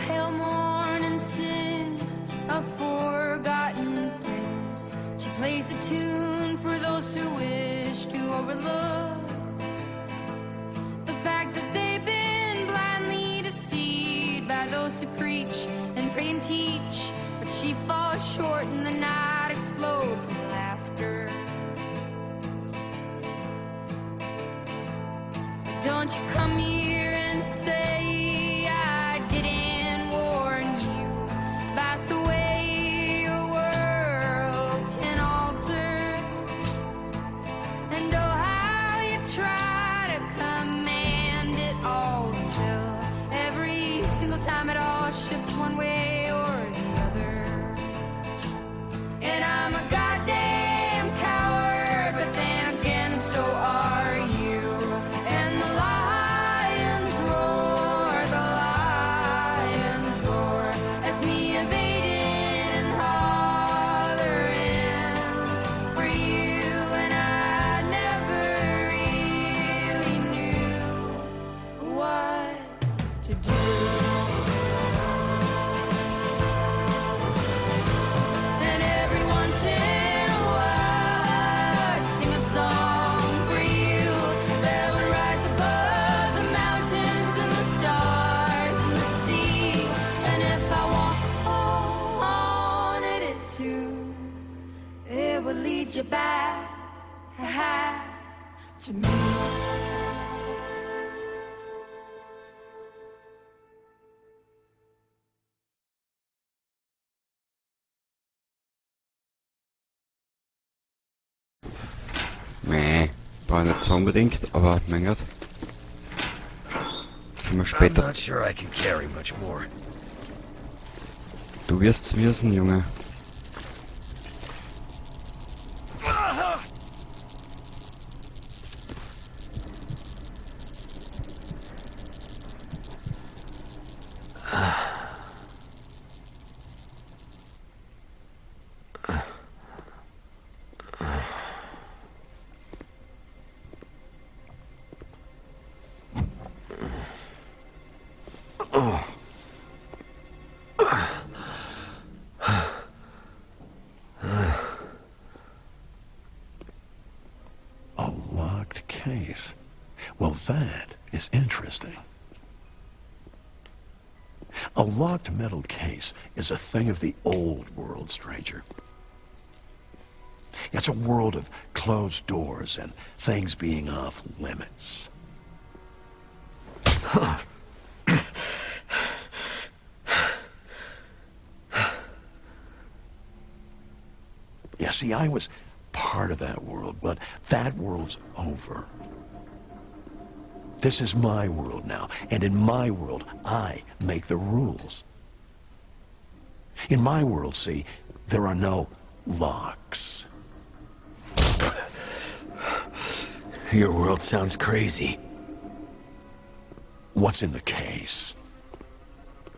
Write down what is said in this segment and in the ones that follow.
pale morn and sings of forgotten things. She plays the tune for those who wish to overlook the fact that they've been blindly deceived by those who preach and pray and teach. But she falls short and the night explodes in laughter. Don't you come here and say I didn't warn you about the way your world can alter. And oh, how you try to command it all still. Every single time it all shifts one way or the other. And I'm a goddamn coward, but then again, so are you. And the lions roar, as me evading and hollering for you. And I never really knew what to do. And every once in a while I'd sing a song for you that would rise above the mountains and the stars and the sea. And if I wanted it to, it would lead you back to me. Nee, brauch ich nicht so unbedingt, aber mein Gott. Können wir I'm später. not sure I can carry much more. Du wirst's wissen, Junge. A locked case. Well, that is interesting. A locked metal case is a thing of the old world, stranger. It's a world of closed doors and things being off limits. Yeah, see, I was part of that world, but that world's over. This is my world now, and in my world, I make the rules. In my world, see, there are no locks. Your world sounds crazy. What's in the case?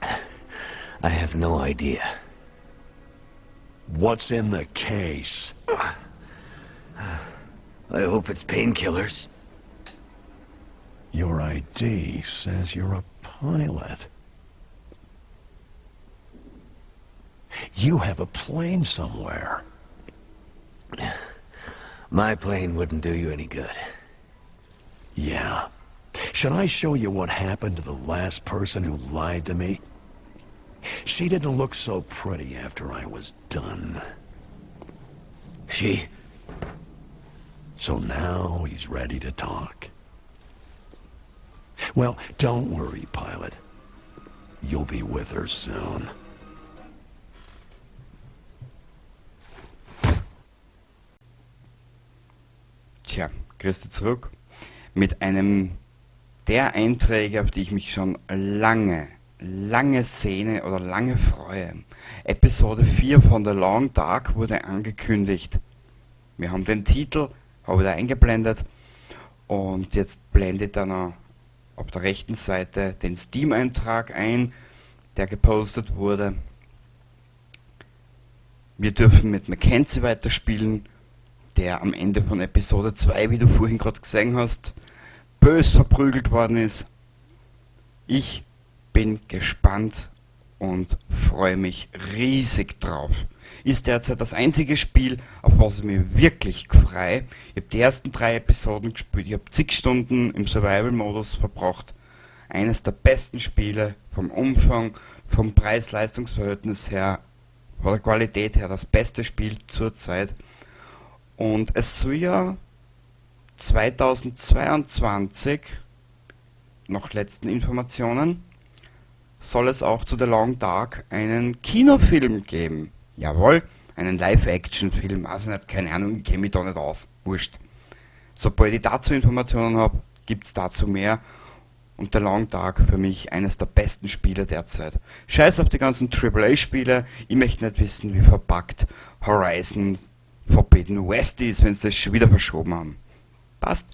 I have no idea. What's in the case? I hope it's painkillers. Your ID says you're a pilot. You have a plane somewhere. My plane wouldn't do you any good. Yeah. Should I show you what happened to the last person who lied to me? She didn't look so pretty after I was done. She? So now he's ready to talk. Well, don't worry, pilot. You'll be with her soon. Tja, grüß dich zurück mit einem der Einträge, auf die ich mich schon lange, lange sehne oder lange freue. Episode 4 von The Long Dark wurde angekündigt. Wir haben den Titel, habe ich da eingeblendet, und jetzt blendet er noch auf der rechten Seite den Steam-Eintrag ein, der gepostet wurde. Wir dürfen mit Mackenzie weiterspielen, der am Ende von Episode 2, wie du vorhin gerade gesehen hast, bös verprügelt worden ist. Ich bin gespannt Und freue mich riesig drauf. Ist derzeit das einzige Spiel, auf was ich mich wirklich freue. Ich habe die ersten drei Episoden gespielt, ich habe zig Stunden im Survival-Modus verbracht. Eines der besten Spiele vom Umfang, vom Preis-Leistungs-Verhältnis her, von der Qualität her, das beste Spiel zurzeit. Und es soll ja 2022, nach letzten Informationen, soll es auch zu The Long Dark einen Kinofilm geben. Jawohl, einen Live-Action-Film, also nicht, keine Ahnung, ich kenne mich da nicht aus. Wurscht. Sobald ich dazu Informationen habe, gibt es dazu mehr. Und The Long Dark für mich eines der besten Spiele derzeit. Scheiß auf die ganzen AAA-Spiele, ich möchte nicht wissen, wie verbuggt Horizon Forbidden West ist, wenn sie das schon wieder verschoben haben. Passt.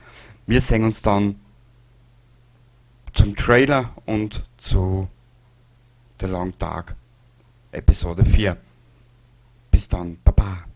Wir sehen uns dann zum Trailer und zu The Long Dark Episode 4. Bis dann, Baba.